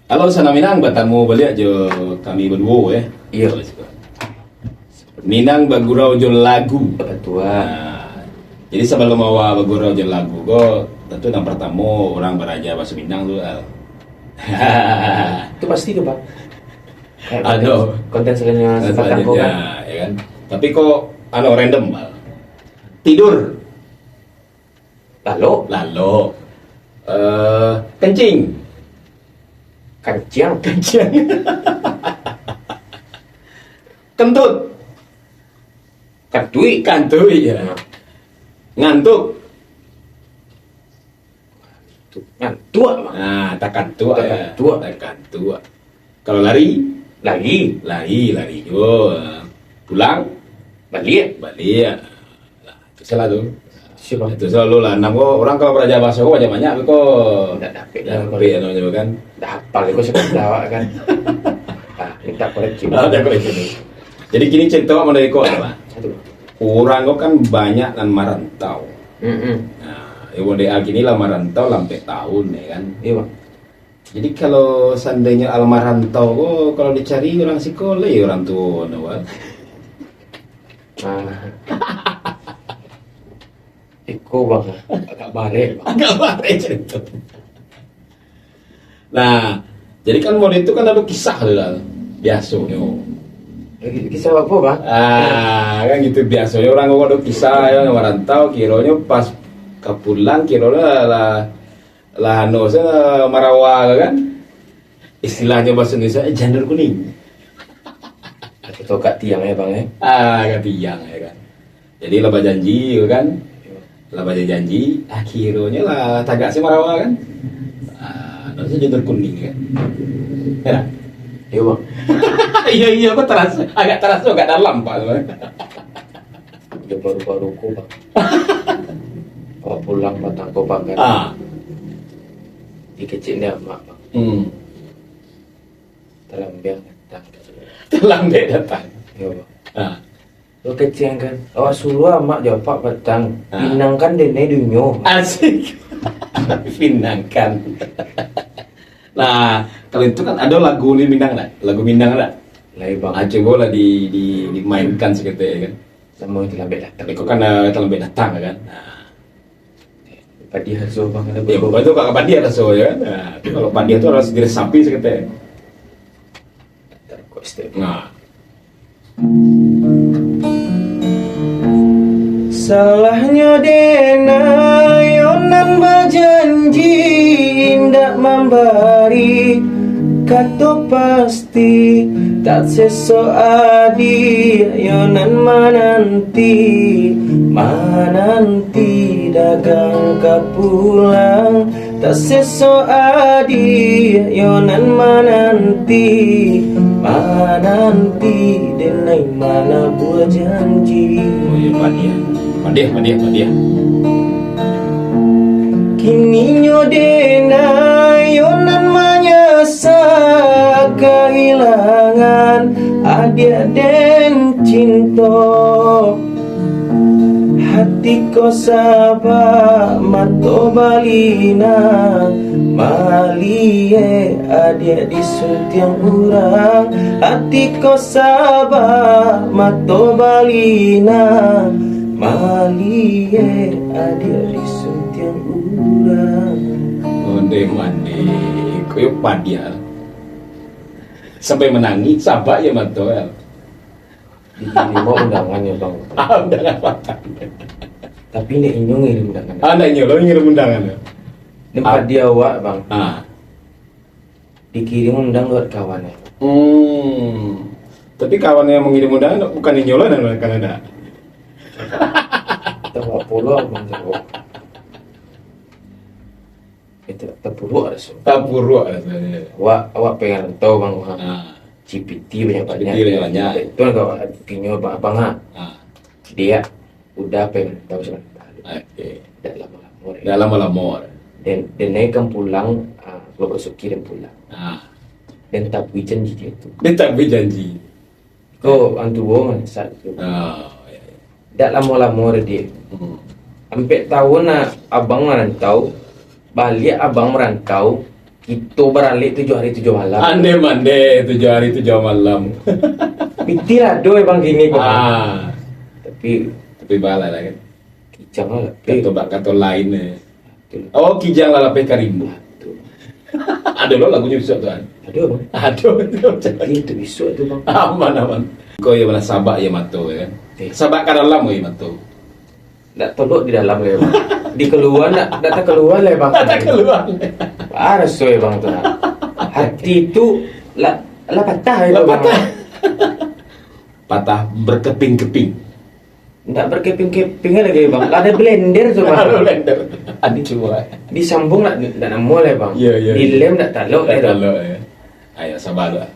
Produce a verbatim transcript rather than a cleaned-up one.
Halo, Sanak Minang, batamu baliak jo kami baduo, eh. Iyo. Minang bagurau jo lagu. Batua. Nah, jadi sabalum awak bagurau jo lagu ko, tantu nan partamo urang baraja bahaso Minang tu, Al. Tu pasti tu, Bang. Kayak Ado. Konten selanjutnya, Konten sebatang ko, selanjutnya, kan? Ya kan? Tapi ko, anu, random, Al. Tidur. Lalok. Lalok. Eh, kencing. Kanciang. Kanciang. Kentut. Kantuik. Kantuik, ya. Ngantuk. Ngantuk, Bang. Nah, takantuak, ya. Takantuak. Takantuak. Kalau lari? Lari. Lari, lari juo. Pulang? Baliak. Baliak. Nah, itu salah tu. Siapa? Itu selalu lah. Enam ko, urang kalau baraja bahaso ko banyak-banyak ko. Ndak dapek lah. Ndak dapek, anu, kan. Dah hafal ko, siapa tahu kan. Ah, minta koreksi. Ah, minta koreksi. Jadi kini cerita awak dari ko apa? Satu. Urang ko kan banyak nan marantau. Mm-mm. Nah, Ibu D A kini lah marantau lah ampek tahun, ya kan? Iya, Bang. Jadi, kalau seandainyo Al marantau ko, kalau dicari urang siko, lai urang tuo, no, Bang? Ah. Iko, Bang, agak barek, Bang. Agak barek cerita. Nah, jadi kan model itu kan ado kisah tu lah, biasonyo. Kisah apa, Bang? Ah, kan gitu biasonyo urang ko ado kisah, ya, marantau, kironyo pas ka pulang, kironyo lah, lah, lah anu, sa-, marawa kan. Istilahnyo bahasa Indonesia, eh, janur kuning. Atau tokak tiang, ya, Bang, ya? Ah, ka tiang, ya kan. Jadi lah bajanji, ya kan. Lah bajanji, akhironyo lah tagak se marawa kan. Ah, anu se janur kuning kan. Ya. Iya, Bang. Iya, iya, kok taraso, agak taraso, agak dalam, Pak. Yo, baru-baru ko, Bang. Awak pulang patang ko, Bang, kan? Ah. Dikecek ni amak, Bang. Hmm. Talambek datang. Talambek datang. Yo, Bang. Ah. Yo, kecek kan. Awak suruah amak jo apak patang. Ah. Pinangkan denai dunyo. Asik. Pinangkan. Nah, kalau itu kan ada lagu ni Minang tak? Lagu Minang tak? Lai, Bang. Ah, cobalah di, di, dimainkan saketek, ya kan? Samo talambek datang. Iko kan, eh, talambek datang, kan? Nah. Padiah raso, Bang, ado. Ya, pokoknya tu agak padiah raso, ya kan? Nah, tu kalau padiah tu harus diresapi saketek. Nah. Salahnyo dek nan bajanji indak mambari kato pasti, tak seso adiak yo nan mananti, mananti dagang ka pulang. Tak seso adiak yo nan mananti, mananti denai manabuah janji. Oh, ya, padiah. Padiah, padiah, padiah. Kininyo denai yo nan manyasa kahilangan adiak den cinto. Hati ko sabak mato balina, maliek adiak disuntiang urang. Hati ko sabak mato balina, maliek adiak disuntiang urang. Onde mande, koyo padiah. Sampai menangis, sabak ya mato, ya. Dikirim undangan ya, Bang. Ah, undangan makan. Tapi ndak inyo ngirim undangan. Ah, ndak inyo lo ngirim undangan, ya? Tempat Ah. dia awak, Bang. Ah. Dikirim undang lewat kawan, ya. Hmm. Tapi kawan yang mengirim undangan bukan inyo lo, kan ada. Tahu apa lo, Bang, tahu. Itu tapuruak raso. Tapuruak rasonyo. Awak, awak pengen tahu, Bang, ha. Ah. C P T banyak-banyak. C P T banyak-banyak. Itu kan kalau kinyo abang-abang, ha. Ah. Dia udah pengen tahu sebentar. Oke. Dak lamo-lamo, eh. Dak lamo-lamo. Dan, dan naik kan pulang, ah, kalau basuki dan pulang. Ah. Dan tabui janji dia tu. Dia tabui janji. Ko, antu wong saat tu. Oh, ya, ya. Dak lamo-lamo dah dia. Hmm. Ampek tahun lah abang merantau, baliak abang merantau, Kito baralek tujuah hari tujuah malam. Ande mande tujuah hari tujuah malam. Pitih lah ado, Bang, kini ko. Ah, Tapi tapi bala lah kan. kijang lah. Tapi Kato bak kato lain eh. Oh, kijang lah lapeh ka rimbo. Ado lo lagunyo bisuak tu kan. Ado, Bang. Ado tu. Tapi itu bisuak tu, Bang. Aman aman. Kau ya malah sabak ya mato ya kan. Eh. Sabak ka dalam ya mato. Ndak tolok di dalam le, Bang. Di keluar ndak ndak takalua le, Bang. Tak keluar. Raso ya, Bang, tu. Hati tu lah lah patah itu, Lah Bang. patah. Patah berkeping-keping. Ndak berkeping-keping lagi, Bang. Lah ada blender tu, Bang. Lalu blender. Adi cuba. Disambung ndak ndak namo le, Bang. Ya, ya, ya. Dilem ndak talok le. Kalau ya. Ayo sabar lah.